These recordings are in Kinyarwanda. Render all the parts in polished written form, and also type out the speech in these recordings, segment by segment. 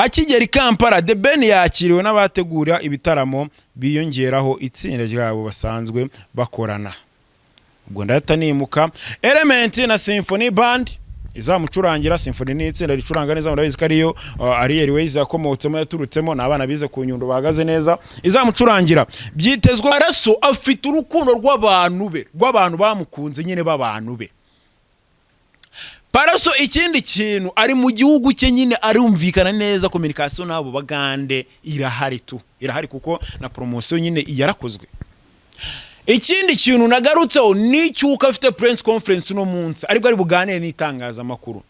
Akigera i Kampala, The Ben yakiriwe n'abategura ibitaramo, biyongeraho itsinda ryabo basanzwe bakorana. Ubwo ndahita nimuka. Element na Symphony Band izamucurangira. Symphony ni itsinda ricuranga neza, murabizi ko ariyo Ariel Ways yakomotsemo, yaturutsemo. Ni abana bize ku Nyundo, bahagaze neza. Izamucurangira byitezwe. Araso afite urukundo rw'abantu be, rw'abantu bamukunze nyine, b'abantu be. Pallaso, ikindi kintu, ari mu gihugu cye nyine, arumvikana neza, communication n'abo bagande irahari tu, irahari, kuko na promotion nyine yarakozwe. Ikindi kintu nagarutseho ni icyuko afite press conference uno munsi, aribwo ari buganire n'itangazamakuru.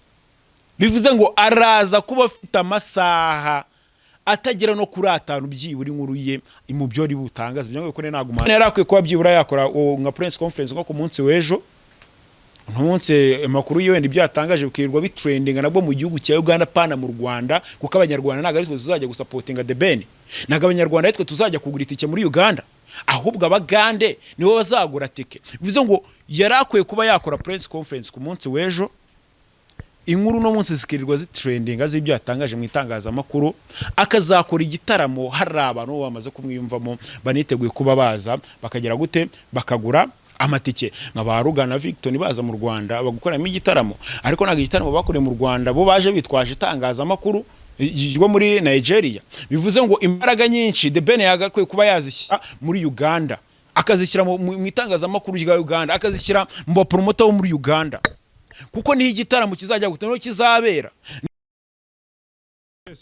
Bivuze ngo araza kuba afite amasaha atagera no kuri 5 byibura inkuru ye mu byo ari butangaza. Ibyo ngo ntabwo umuhanzi yari akwiye kuba byibura yakora nka press conference nko ku munsi w'ejo. Uno munsi amakuru ye wenda ibyo yatangaje bikirirwa bitrendinga nabwo mu gihugu cya Uganda, pana mu Rwanda, kuko Abanyarwanda ntabwo ari twe tuzajya gusupportinga The Ben, ntabwo Abanyarwanda ari twe tuzajya kugura itike muri Uganda, ahubwo Abagande nibo bazagura tike. Bivuze ngo yari akwiye kuba yakora press conference ku munsi w'ejo, inkuru uno munsi zikirirwa zitrendinga z'ibyo yatangaje mu itangazamakuru, akazakora igitaramo hari abantu bamaze kumwiyumvamo, baniteguye kuba baza bakagera gute, bakagura amatike, nka ba Rugana Victor baza mu Rwanda bagukoramo igitaramo. Ariko ntabwo igitaramo bakoreye mu Rwanda bo baje bitwaje itangazamakuru ryo muri Nigeria. Bivuze ngo imbaraga nyinshi The Ben yagakwiye kuba yazishyira muri Uganda, akazishyira mu itangazamakuru rya Uganda, akazishyira mu bapromoter bo muri Uganda, kuko niho igitaramo kizajya gute, niho kizabera.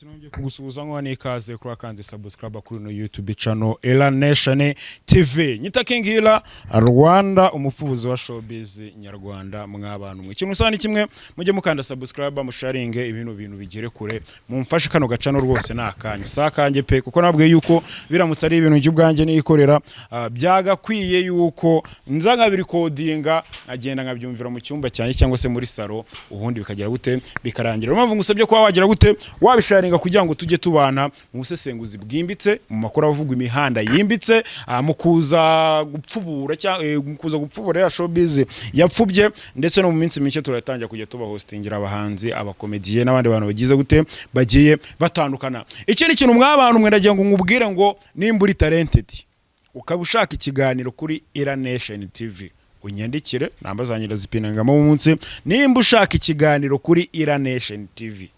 Nongeye kugusuhuza nkuha n'ikaze kuri akandi subscribe kuri no YouTube channel Ela Nation TV. Nyita King Hila Rwanda, umupfubuzi wa showbiz nyarwanda. Mwabantu mwe, ikintu usana ni kimwe, mujye mukanda subscribe, musharinge ibintu, bintu bigere kure, mumfashe kano gacano rwose ni akanyu, si akanjye pe, kuko nabwiye yuko biramutse ari ibintu njye ubwanjye nikorera, byagakwiye yuko nza nkabirecordinga, nkagenda nkabyumvira mu cyumba cyanjye cyangwa se muri salo, ubundi bikagera gute, bikarangira. Niyo mpamvu ngusabye kuba wagira gute, wabisharinga, kugira ngo tujye tubana mu busesenguzi bwimbitse, mu makuru avugwa imihanda yimbitse, mu kuza gupfubura cyangwa mu kuza gupfubura ya showbiz yapfubye. Ndetse no mu minsi mike turatangira kujya tubahostingira abahanzi, abakomediye n'abandi bantu bagize gute, bagiye batandukana. Ikindi kintu mwabantu mwe, ndagira ngo nkubwire ngo nimba uri talented, ukaba ushaka ikiganiro kuri Ira Nation TV, unyandikire, namba zanjye ndazipinangamo munsi. Nimba ushaka ikiganiro kuri Ira Nation TV,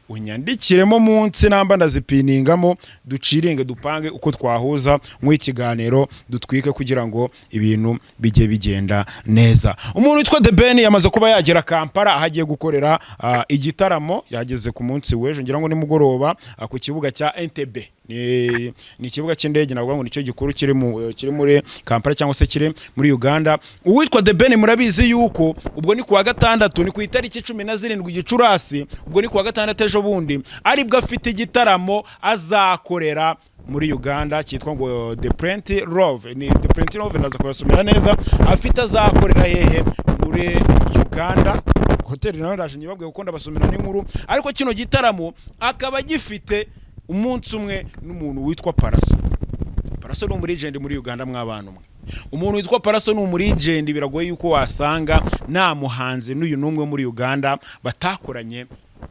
unyandikiremo munsi, namba ndazipiningamo, duciringe, dupange uko twahuza nk'ikiganiro, dutwike kugira ngo ibintu bijye bigenda neza. Umuntu witwa The Ben yamaze kuba yagera Kampala aho agiye gukorera igitaramo. Yageze ku munsi w'ejo, ngira ngo nimugoroba, ku kibuga cya Entebbe. Ni ikibuga cy'indege, navuga ngo nicyo gikuru kiri muri Kampala cyangwa se kiri muri Uganda. Uwitwa The Ben, murabizi yuko ubwo ni kuwa gatandatu, ni ku itariki 17 Gicurasi, ubwo ni kuwa gatandatu ejo bundi, aribwo afite igitaramo azakorera muri Uganda cyitwa ngo The Plenty Love. Ni The Plenty Love, ndaza kubasomera neza. Afite azakorera hehe muri Uganda, hoteli nayo ndaje nyibabwiye kuko ndabasomera n'inkuru. Ariko kino gitaramo akaba gifite umunsi umwe n'umuntu witwa Pallaso. Pallaso ni umulegend muri Uganda. Mw'abantu mwe, umuntu witwa Pallaso ni umulegend, biragoye yuko wasanga nta muhanzi n'uyu n'umwe muri Uganda batakoranye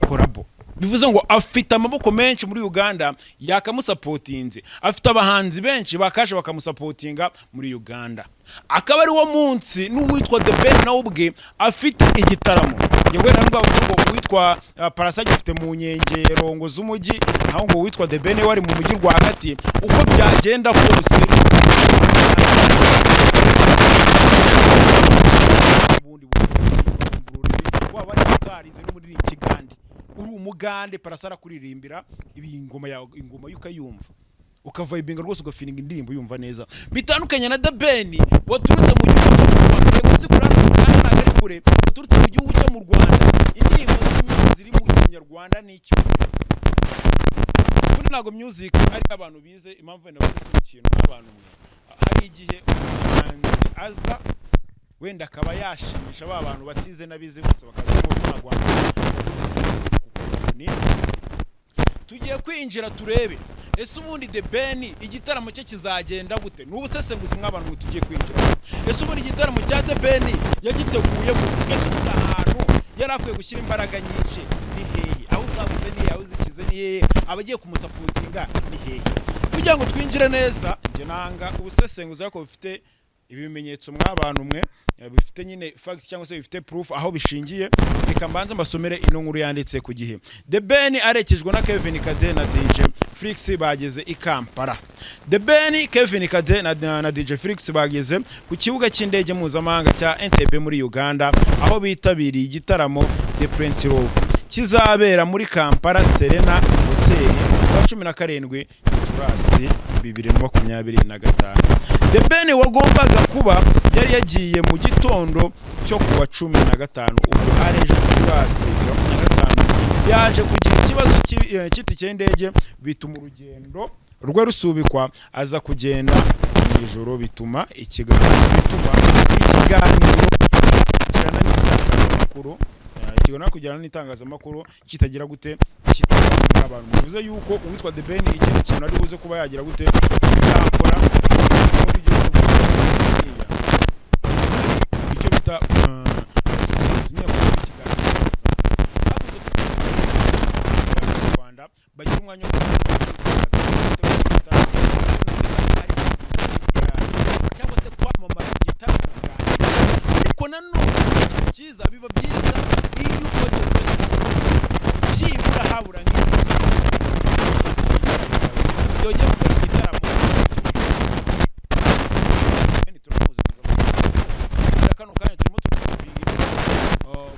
collabo. Bivuze ngo afite amaboko menshi muri Uganda yakamusupportinze, afite abahanzi benshi bakaje bakamusupportinga muri Uganda. Akaba ari wo munsi n'uwitwa The Ben nawe ubwe afite igitaramo. Njye wenda nubwo bavuze ngo uwitwa Pallaso agifite mu nkengero ngo z'umujyi, naho ngo uwitwa The Ben we ari mu mujyi rwagati, uko byagenda kose ubundi waba ari utarize n'ubundi ni ikigande, uri umugande, Pallaso arakuririmbira ibi ingoma yawe, ingoma ye ukayumva, ukavibinga rwose, ugafeelinga indirimbo yumva neza. Bitandukanye na The Ben waturutse mu gihugu cyo mu Rwanda. Yego si kure hano mu Uganda, ntabwo ari kure. Waturutse mu gihugu cyo mu Rwanda, indirimbo ze nyinshi ziri mu Kinyarwanda n'Icyongereza. Ubundi ntabwo music ari abantu bize. Impamvu wenda bavuze kino kintu n'abantu mwe, hari igihe umuhanzi aza wenda akaba yashimisha ba bantu batize n'abize bose bakaza mu Rwanda. Ni tugiye kwinjira turebe ese ubundi The Ben igitaramo cye kizagenda gute. Ni ubusesenguzi mw'abantu tugiye kwinjira. Ese ubundi igitaramo cya The Ben yagiteguye gute? Ese ubundi ahantu yari akwiye gushyira imbaraga nyinshi ni hehe? Aho uzabuze ni aho uzishyize. ni hehe? Abagiye kumusupportinga ni hehe? Kugira ngo twinjire neza, njye nanga ubusesenguzi ariko bufite ibimenyetso mw'abantu mwe, bifite nyine facts cyangwa se bifite proof aho bishingiye. Reka mbanze mbasomere ino nkuru yanditse ku Gihe. The Ben arekejwe na Kevin Kade na DJ Flix bageze i Kampala. The Ben, Kevin Kade na DJ Flix bageze ku kibuga cy'indege mpuzamahanga cya Entebbe muri Uganda, aho bitabiriye igitaramo The Plenty Love kizabera muri Kampala Serena Hotel kuwa 17 Gicurasi 2025. The Ben wagombaga kuba yari yagiye mu gitondo cyo kuwa 15, ubwo hari ejo, Gicurasi 2025, yaje kugira ikibazo cy'itike y'indege, bituma urugendo rwe rusubikwa, aza kugenda mu ijoro, bituma ikiganiro kugirana n'itangazamakuru ikiganiro kugirana n'itangazamakuru kitagira gute, kitaba abantu. Bivuze yuko uwitwa The Ben ikindi kintu ari buze kuba yagira gute, yakora muri ibyo bihugu, icyo bita nyine gukora ikiganiro. Bakunze kuvuga mu Rwanda bagira umwanya wo kuvuga cyangwa se kwamamaza igitaramo bwanjye, ariko nanone ikintu cyiza, biba byiza iyo ukoze byibura habura nk'iminsi yongeye gukora igitaramo. Turamuzi, tuza kano kanya turimo turapinga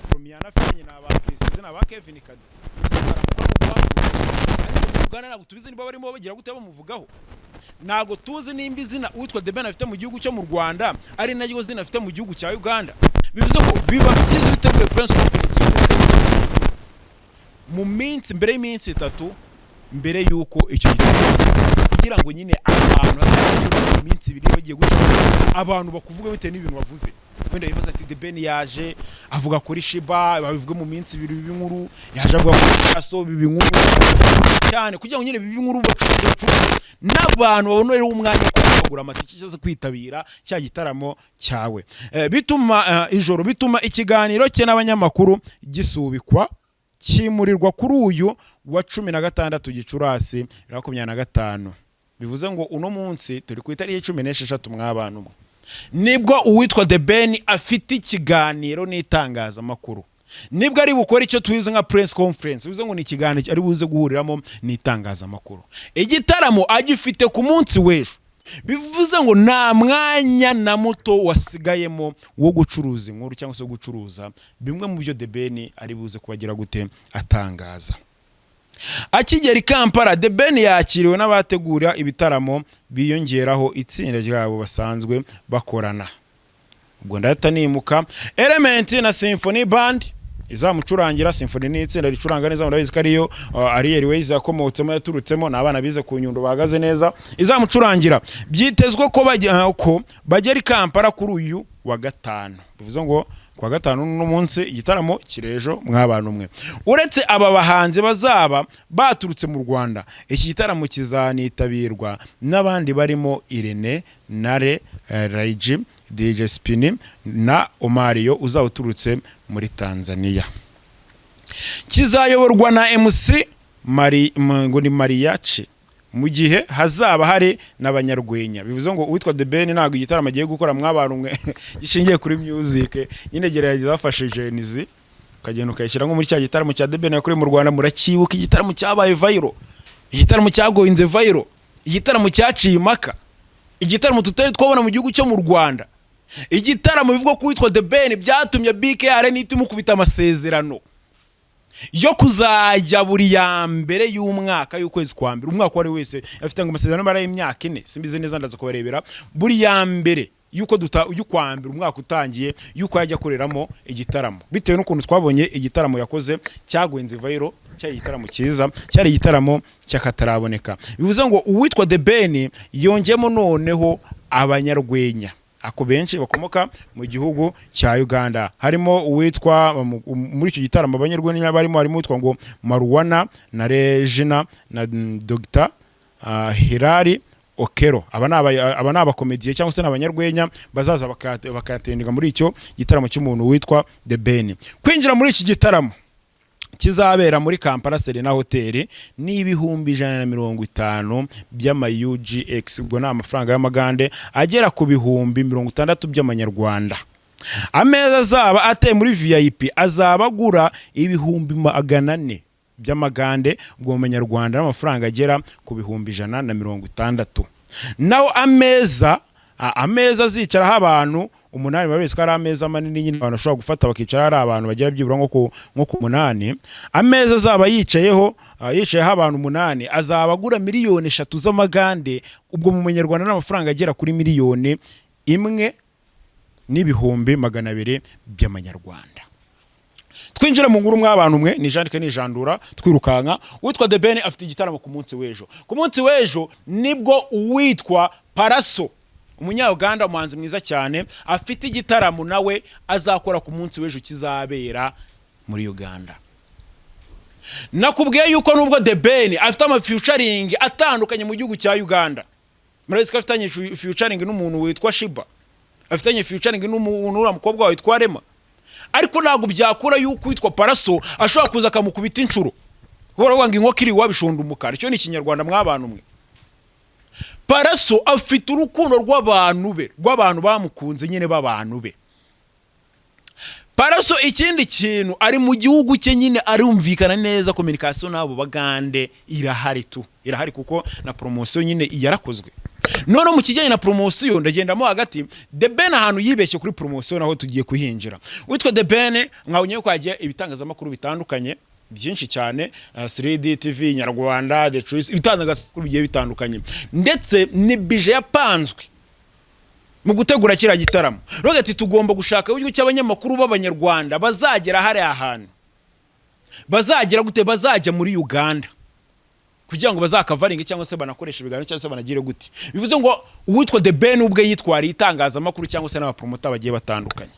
from Yana afitanye na ba Chris na ba Kevin Kade. Gusa baramukora mu guhaguruka, ariko mu Uganda ntabwo tubizi niba barimo bagira gute, bamuvugaho. Ntabwo tuzi nimba izina uwitwa The Ben afite mu gihugu cyo mu Rwanda ari naryo zina afite mu gihugu cya Uganda. Bivuze ko biba byiza iyo uteguye press conference mu minsi mbere y'iminsi 3 mbere y'uko icyo gitaramo, kugira ngo nyine abantu hatagira iminsi 2 bagiye guca abantu bakuvuga bitewe n'ibintu wavuze. Wenda bibaza ati: "The Ben yaje avuga kuri Sheebah," babivuge mu minsi 2 biba inkuru, yaje avuga kuri Aso biba inkuru cyane, kugira ngo nyine bibe inkuru, bacuruze bacuruze n'abantu babone umwanya wo kugura amatike cyangwa se kwitabira cya gitaramo cyawe. Bituma ijoro bituma ikiganiro cye n'abanyamakuru gisubikwa, cyimurirwa kuri uyu wa 16 Gicurasi 2025. Bivuze ngo uno munsi turi ku itariki 16, mw'abantu mwe, nibwo uwitwa The Ben afite ikiganiro n'itangazamakuru, nibwo ari bukore icyo tuzi nka press conference. Bivuze ngo ni ikiganiro ari buze guhuriramo n'itangazamakuru. Igitaramo agifite ku munsi w'ejo. Bivuze ngo nta mwanya na muto wasigayemo wo gucuruza inkuru cyangwa se gucuruza bimwe mu byo The Ben ari buze kubagira gute, atangaza. Akigera i Kampala, The Ben yakiriwe n'abategura ibitaramo, biyongeraho itsinda ryabo basanzwe bakorana. Ubwo ndahita nimuka. Element na Symphony Band izamucurangira. Symphony ni itsinda ricuranga neza, murabizi ko ariyo Ariel Wayz yakomotsemo, yaturutsemo. Ni abana bize ku Nyundo, bahagaze neza. Izamucurangira, byitezwe ko ko bagera i Kampala kuri uyu wa gatanu. Bivuze ngo kuwa gatanu n'uno munsi, igitaramo kirejo mw'abantu mwe. Uretse aba bahanzi bazaba baturutse mu Rwanda, iki gitaramo kizanitabirwa n'abandi barimo Irene Nare, Raiji, DJ Spini na Omario uzaba uturutse muri Tanzania. Kizayoborwa na MC ngo ni Mariachi, mu gihe hazaba hari n'abanyarwenya. Bivuze ngo uwitwa The Ben ntabwo igitaramo agiye gukora, mw'abantu mwe, gishingiye kuri music. Nyine gerageza bafashe Gen-Z ukagenda ukayishyira nko muri cya gitaramo cya The Ben yakoreye mu Rwanda. Muracyibuka igitaramo cyabaye viral, igitaramo cyagoinze viral, igitaramo cyaciye impaka, igitaramo tutari twabona mu gihugu cyo mu Rwanda, igitaramo bivugwa ko uwitwa The Ben byatumye BK Arena imukubita amasezerano yo kuzajya buri ya mbere y'umwaka, y'ukwezi kwa mbere, umwaka uwo ari we wese. Afite ngo amasezerano mara y'imyaka 4, simbizi neza, ndaza kubarebera. Buri ya mbere yuko duta y'ukwa mbere umwaka utangiye, yuko yajya akoreramo igitaramo, bitewe n'ukuntu twabonye igitaramo yakoze cyagoinze viral, cyari igitaramo cyiza, cyari igitaramo cy'akataraboneka. Bivuze ngo uwitwa The Ben yongeyemo noneho abanyarwenya ako benshi bakomoka mu gihugu cya Uganda. Harimo uwitwa muri icyo gitaramo abanyarwenya barimo, harimo uwitwa ngo Maruwana na Regina na Dr Hilary Okero. Aba ni abakomediye cyangwa se ni abanyarwenya bazaza bakayatendeka muri icyo gitaramo cy'umuntu witwa The Ben. Kwinjira muri iki gitaramo Kizabera muri Kampala Serena Hotel ni 150,000 by'ama UGX. Ubwo ni amafaranga y'amagande agera ku 60,000 by'amanyarwanda. Ameza azaba ateye muri VIP azaba agura 400,000 by'amagande, ubwo mu manyarwanda n'amafaranga agera ku 160,000. Naho ameza azicaraho abantu umunani, murabizi ko ari ameza manini nyine abantu bashobora gufata bakicara ari abantu bagera byibura nko ku munani. Ameza azaba yicayeho abantu umunani azaba agura 3 miliyoni z'amagande, ubwo mu manyarwanda n'amafaranga agera kuri 1,200,000 by'amanyarwanda. Twinjira mu nkuru mw'abantu mwe, nijandike nijandura twirukanka. Uwitwa The Ben afite igitaramo ku munsi w'ejo. Ku munsi w'ejo nibwo uwitwa Pallaso, Umunyauganda, umuhanzi mwiza cyane, afite igitaramo nawe azakora ku munsi w'ejo kizabera muri Uganda. Nakubwiye yuko nubwo The Ben afite ama featuring atandukanye mu gihugu cya Uganda, murabizi ko afitanye featuring n'umuntu witwa Sheebah, afitanye featuring n'umuntu uriya mukobwa witwa Rema, ariko ntabwo byakura yuko witwa Pallaso ashobora kuza akamukubita inshuro. Kubera ngo inkoko iri iwabo ishonda umukara, icyo ni Ikinyarwanda mw'abantu mwe. Pallaso afite urukundo rw'abantu be, rw'abantu bamukunze nyine b'abantu be. Pallaso ikindi kintu, ari mu gihugu cye nyine, arumvikana neza, communication n'abo bagande irahari tu, irahari kuko na promotion nyine yarakozwe. None mu kijyanye na promotion ndagendamo hagati. The Ben ahantu yibeshye kuri promotion naho tugiye kuhinjira. Witwa The Ben mwabonye ko hagiye ibitangazamakuru bitandukanye byinshi cyane, 3D TV, Nyarwanda, The Choice, ibitangazamakuru bigiye bitandukanye, ndetse ni budget yapanzwe mu gutegura kiriya gitaramo. Rero ati tugomba gushaka uburyo ki abanyamakuru b'Abanyarwanda bazagera hariya hantu, bazagera gute, bazajya muri Uganda kugira ngo bazakavaringe cyangwa se banakoreshe ibiganiro cyangwa se banagire gute. Bivuze ngo uwitwa The Ben ubwe yitwariye itangazamakuru cyangwa se n'aba promoter bagiye batandukanye,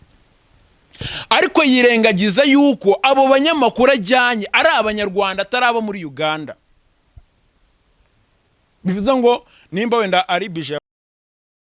ariko yirengagiza yuko abo banyamakuru ajyanye ari Abanyarwanda, atari abo muri Uganda. Bivuze ngo nimba wenda ari budget